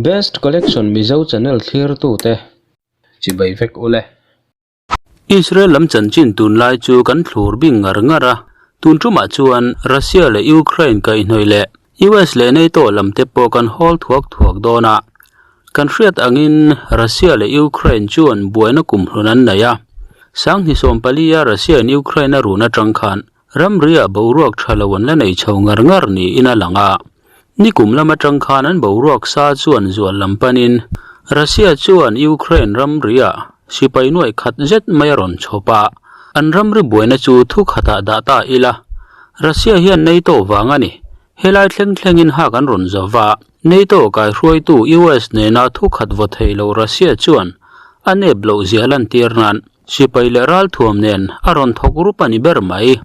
Best Collection Mizo channel thlirtute chibai vek ule. Israel lam chanchin tunlai chu kan thlur bik ngar ngar a, tun tumah chuan Russia leh Ukraine kaihhnawih leh US leh NATO lam te pawh kan hawl thuak thuak dawn a. Kan hriat angin Russia leh Ukraine chuan buaina kumhlun an nei a, Sanghni sawmpalia Russia in Ukraine a run atang khan ramriah boruak tha lo an la nei chho ngar ngar niin a lang a. Nikum lam atang khan an boruak sa chuan zual lam panin Russia chuan Ukraine ramriah sipai nuaih khat zet mai a rawn chhawp a, an ramri buaina chu thu khatah dah ta ila Russia hian NATO vang a ni. Helai thleng thlengin hak an rawn zo va, NATO kaihruaitu US nena thu khat vaw thei lo Russia chuan a nep loh zia lantir nan sipai leh ralthuam nen a rawn thawk rup a ni ber mai.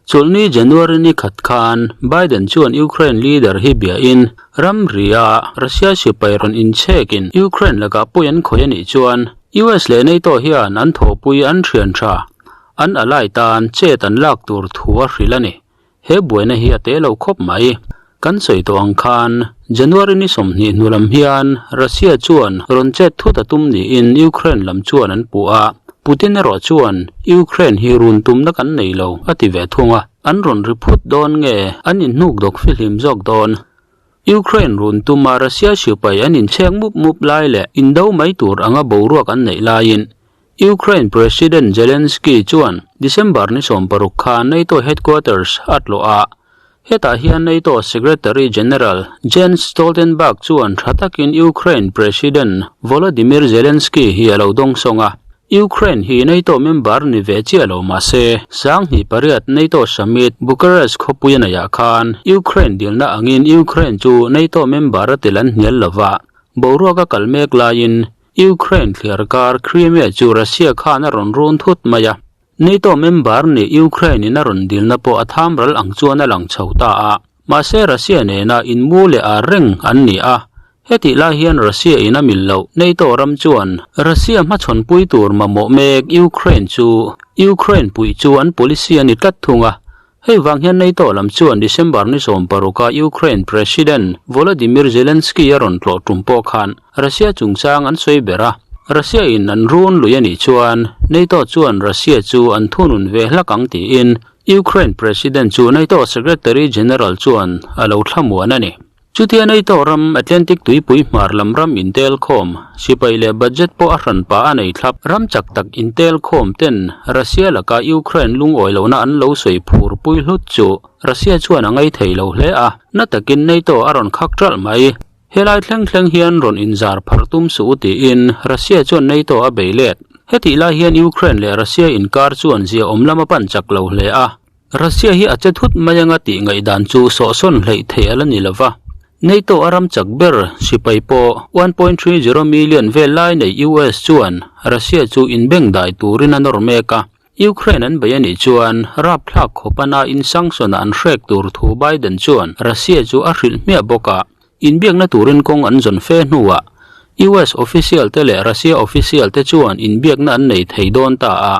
Chawlhni January ni khat khan Biden chuan Ukraine leader hi biain ramria Russia sipai rawn inchhekin Ukraine lakah pawi an khawih a nih chuan US leh NATO hian an thawhpui an thian tha an ally tan chet an lak tur thu a hrilh a ni. He buaina hi a te lo khawp mai. Kan sawi tawh ang khan January ni 20 hnu lam hian Russia chuan rawn chet thut a tum niin Ukraine lam chuan an puh a, Putin erawh chuan Ukraine hi run tumna kan nei lo a ti ve thung a, an rawn ri phut dawn nge an inhnuk dawk fihlim zawk dawn? Ukraine run tuma Russia sipai an inchhek mup mup lai leh indo mai tur anga boruak an neih laiin Ukraine President Zelensky chuan December ni 16 khan NATO headquarters a tlawh a, hetah hian NATO Secretary General Jens Stoltenberg chuan tha takin Ukraine President Volodymyr Zelensky hi a lo dawngsawng a. Ukraine hi NATO member ni ve chiah lo mah se, 2008 NATO Summit Bucharest khawpui a neihah khan Ukraine dilna angin Ukraine chu NATO member a tel an hnial lova, boruak a kal mek laiin Ukraine thliar kar Crimea chu Russia khan a rawn run thut mai a, NATO member nih Ukraine in a rawn dilna pawh a tham ral ang chuan a lang chho ta a, mahse Russia nena inmu leh ar reng an ni a, hetih lai hian Russia in a mil loh NATO ram chuan Russia hmachhawnpui tur mamawh mek Ukraine chu Ukraine puih chu an policy a ni tlat thung a, Hei vang hian NATO lam chuan December ni 16 a Ukraine President Volodymyr Zelensky a rawn tlawh tum pawh khan Russia chungchang an sawi ber a, Russia in an run lui a nih chuan NATO chuan Russia chu an thunun ve hlak ang tiin Ukraine President chu NATO Secretary General chuan a lo thlamuan a ni. Chutia NATO ram Atlantic tuipui hmar lam ram intel khawm, sipai leh budget pawh a hran pah a nei thlap. Ram chak tak intel khawm ten Russia laka Ukraine lungawi lohna an lo sawi phur pui hlut chu Russia chuan a ngai thei lo hle a, na takin NATO a rawn khak ṭalh mai. Helai thleng thleng hian rawn inzar pharh tum suh u tiin Russia chuan NATO a bei let. Hetih lai hian Ukraine leh Russia inkar chuan ziaawm lam a pan chak lo hle a. Russia hi a che thut mai anga tih ngaihdan chu sawhsawn hleih theih a la ni lova. NATO a ram chak ber sipai pawh 1.30 million vel lai nei US chuan Russia chu inbeng dai turin a nawr mek a. Ukraine an bei a nih chuan rapthlak khawp a nain sanction ah an hrek tur thu Biden chuan Russia chu a hrilh hmiah bawk a. Inbiakna turin kawng an zawn fe hnuah US official te leh Russia official te chuan inbiakna an nei thei dawn ta a.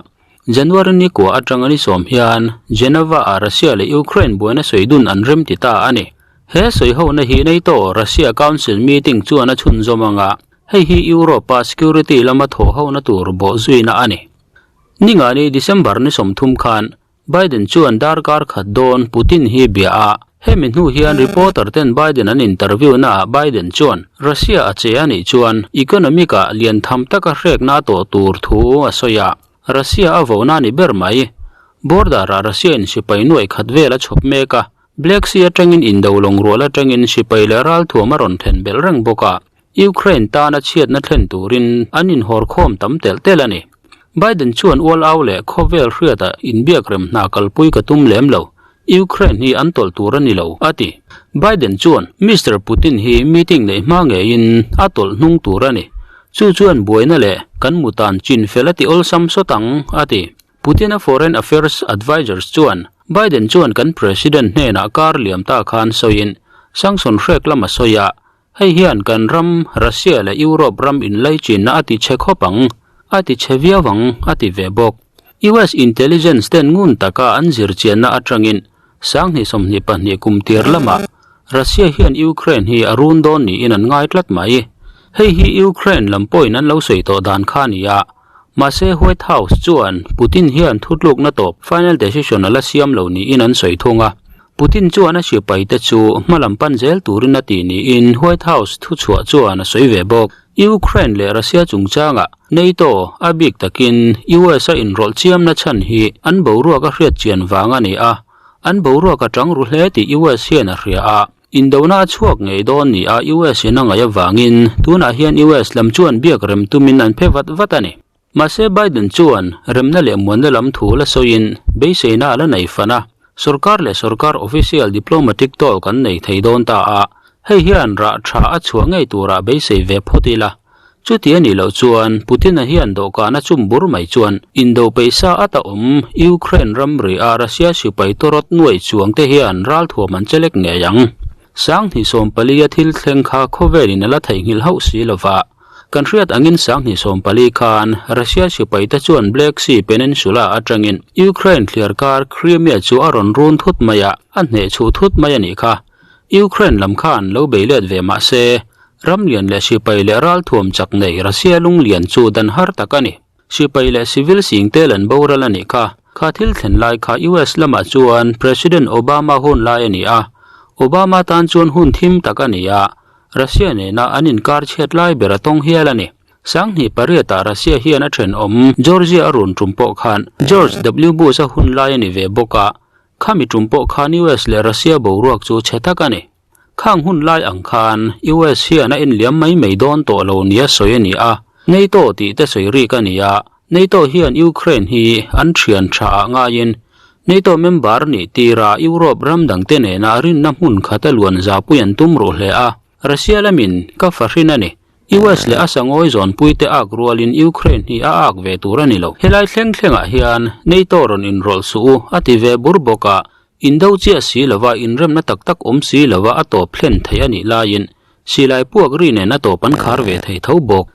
January ni kua atanga ni 10 hian Geneva ah Russia leh Ukraine buaina sawi dun an rem ti ta a ni. He sawi hona hi NATO Russia Council meeting chuan a chhunzawm anga hei hi Europe a security lama thawh hona tur bawh zuina a ni. Ninga ni December ni 30 khan Biden chuan darkar khat dawn Putin hi bia a, hemi hnu hian reporter ten Biden an interview na ah Biden chuan Russia a che a nih chuan economic ah lian tham taka hrekna a tawh tur thu a sawi a, Russia a vo na ni ber mai. Border ah Russia in sipai nuaih khat vel a chhawp mek a, Black Sea atangin indo lawng rual atangin sipai leh ralthuam a rawn thlen belh reng bawk a. Ukraine tana chhiatna thlen turin an inhawrkhawm tam telh telh a ni. Biden chuan ual au leh khawvel hriata inbiak rem hna kalpui ka tum lem lo, Ukraine hi an tawlh tur a ni lo, a ti. Biden chuan Mister Putin hi meeting neih hma ngeiin a tawlh hnung tur a ni. Chu chuan buaina leh kan mutan chin fel a ti awlsam sawt ang, a ti. Putin-a Foreign Affairs Advisors chuan Biden chuan kan President hnenah kar liam ta khan sawiin sanction hrek lam a sawi a, Hei hian kan ram, Russia leh Europe ram inlaichinna a ti chhe khawp ang, a ti chhe viau ang, a ti ve bawk. US intelligence ten ngun taka an zirchianna atangin 2022 kum tir lamah Russia hian Ukraine hi a run dawn niin an ngai tlat mai. Hei hi Ukraine lam pawhin an lo sawi tawh dan kha a ni a. Mahse White House chuan Putin hian thutlukna tawp, final decision, a la siam lo niin an sawi thung a. Putin chuan a sipai te chu hma lam pan zel turin a ti niin White House thuchhuah chuan a sawi ve bawk. Ukraine leh Russia chungchangah NATO a bik takin US a inrawlh chiamna chhan hi an boruak a hriat chian vang a ni a, an boruak a tang ru hle tih US hian a hria a. Indona a chhuak ngei dawn ni a US in a ngaih avangin tunah hian US lam chuan biak rem tumin an phe vat vat a ni. Mahse Biden chuan remna leh muanna lam thu la sawiin beiseina a la nei fan a, sorkar leh sorkar official diplomatic talk an nei thei dawn ta a, hei hian rah tha a chhuah ngei turah beisei ve phawt ila. Chuti a nih loh chuan Putin-a hian dawhkan a chum bur mai chuan indo peisa ata awm Ukraine ramri a Russia sipai tawrawt nuai chuang te hian ralthuam an chelek ngei ang. Sanghnih 14 a thil thleng kha khawvelin a la theihnghilh hauh si lova. Kan hriat angin Sanghnih 14 khan Russia sipai te chuan Black Sea Peninsula atangin Ukraine thliarkar Crimea chu a rawn run thut mai a, a hnehchhuh thut mai a nih kha. Ukraine lam khan lo bei let ve mah se, ram lian leh sipai leh ralthuam chak nei Russia lung lian chu dan har tak a ni. Sipai leh civil sing tel an boral a nih kha. Kha thil thlen lai kha US lamah chuan President Obama hun lai a ni a. Obama tan chuan hun thim tak a ni a, Russia nena an inkar chhiat lai ber a tawng hial a ni. Sanghnih pariatah Russia hian a thenawm Georgia a run tum pawh khan George W Bush a hun lai a ni ve bawk a, Khami tum pawh khan US leh Russia boruak chu chhe tak a ni. Khang hun lai ang khan US hian a inliam mai mai dawn tawh lo nia sawi a ni a, NATO tih te sawi rik a ni a, NATO hian Ukraine hi an thian tha ah ngaiin NATO member nih tira Europe ram dangte nena rinna hmun khat a luan zapui an tum ruh hle a, Russia lamin ka fahrin a ni. US leh a sangawi zawnpuite ak rualin Ukraine hi a ak ve tur a ni lo. Helai thleng thlengah hian NATO rawn inrawlh suh u a ti ve bur bawk a, indo chiah si lova inremna tak tak awm si lova a tawp thlen theih a nih laiin silai puak ri nen a tawp an khar ve thei tho bawk.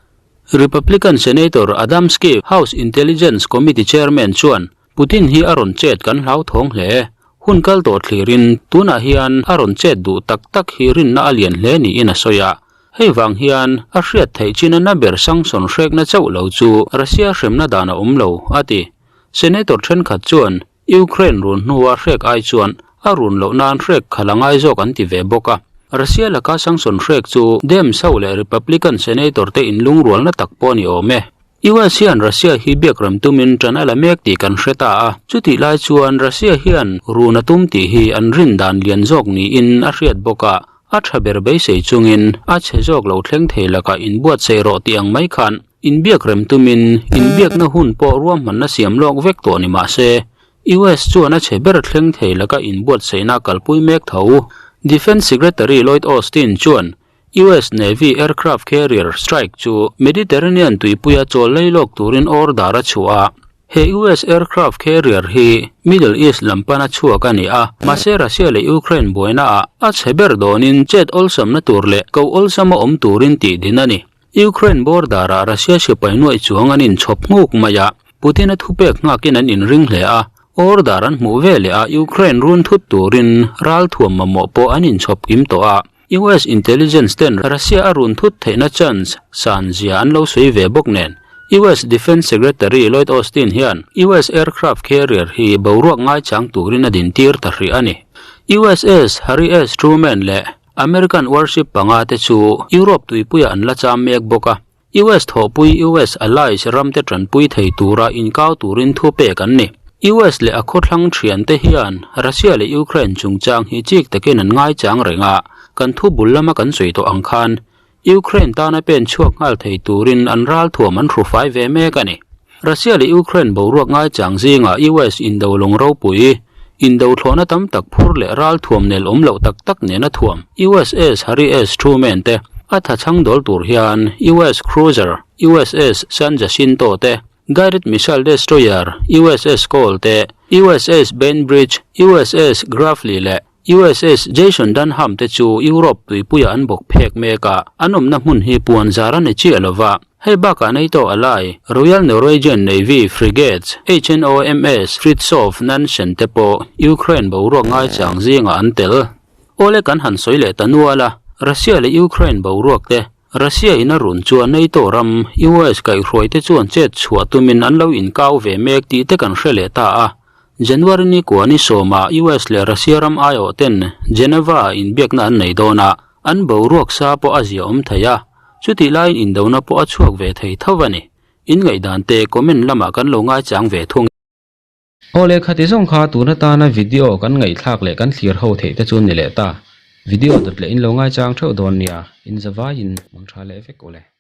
Republican Senator Adam Schiff, House Intelligence Committee Chairman chuan Putin hi a rawn chet kan hlauthawng hle. Hun kal tawh thlirin tunah hian a rawn chet duh tak tak hi rinna a lian hle niin a sawi a. Hei vang hian a hriat theih chin a na ber sanction hrekna chauh lo chu Russia hremna dan a awm lo, a ti. Senator thenkhat chuan Ukraine run hnua hrek ai chuan a run loh nan hrek khalh a ngai zawk an ti ve bawk a. Russia laka sanction hrek chu Dems ho leh Republican senator te inlungrualna tak pawh a ni awm e. US hian Russia hi biak rem tumin ṭan a la mek tih kan hre ta a, chutih lai chuan Russia hian run a tum tih hi an rin dan lian zawk niin a hriat bawk a, a ṭha ber beisei chungin a chhe zawk lo thleng thei lakah inbuatsaih rawh tih ang mai khan inbiak rem tumin inbiakna hun pawh ruahmanna siam lawk vek tawh ni mah se, US chuan a chhe ber thleng thei laka inbuatsaihna kalpui mek tho. Defence Secretary Lloyd Austin chuan US Navy aircraft carrier strike chu Mediterranean tuipuia chawl lei lawk turin order a chhuah a. He US aircraft carrier hi Middle East lam pana chhuak a ni a, mahse Russia leh Ukraine buaina ah a chhe ber dawnin chet awlsamna tur leh ko awlsama awm turin tih din a ni. Ukraine border ah Russia sipai nuaih chuang an inchhawp nghuk mai a, Putin-a thupek nghakin an inring hle a, order an hmuh veleh a Ukraine run thut turin ralthuam mamawh pawh an inchhawp kim tawh a. US intelligence ten Russia a run thut theihna chance san zia an lo sawi ve bawk nen, US Defence Secretary Lloyd Austin hian US aircraft carrier hi boruak ngaichang turin a dintir ta hrih a ni. USS Harry S Truman leh American warship panga te chu Europe tuipuiah an la cham mek bawk a. US thawhpui US allies ramte tanpui thei tura inkau turin thu pek an ni. US leh a khawthlang thiante hian Russia leh Ukraine chungchang hi chik takin an ngaichang reng a, kan thu bul lama kan sawi tawh ang khan Ukraine tana pen chhuak nghal thei turin an ralthuam an hrufai ve mek a ni. Russia leh Ukraine boruak ngaichang zingah US indo lawng ropui, indo thlawhna tam tak phur leh ralthuam nel awm loh tak tak nena thuam USS Harry S. Truman te a tha chhang dawl tur hian US Cruiser USS San Jacinto te, Guided Missile Destroyer USS Cole te, USS Bainbridge, USS Gravely leh USS Jason Dunham te chu Europe tuipuiah an bawk phek mek a, an awmna hmun hi puan zar a ni chiah lo va. Hei bakah NATO ally, Royal Norwegian Navy frigates HNOMS Fridtjof Nansen te pawh Ukraine boruak ngaichang zingah an tel. Awle kan han sawi leh ta nual a, Russia leh Ukraine boruak te. Russia in a run chuan NATO ram, US kaihhruai te chuan chet chhuah tumin an lo inkau ve mek tih te kan hre leh ta a. January ni kua ni sawmah US leh Russia ram aiawh ten Geneva ah inbiakna an nei dawn a, an boruak sa pawh a zia awm thei a, chutih laiin indona pawh a chhuak ve thei tho a ni. In ngaihdan te comment lamah kan lo ngaichang ve thung. Aw leh khati zawng kha tun atana video kan ngaihthlak leh kan thlir ho theih te chu ni leh ta. Video dawt leh in lo ngaichang theuh dawn nia, in zavaiin mang tha leh vek ule.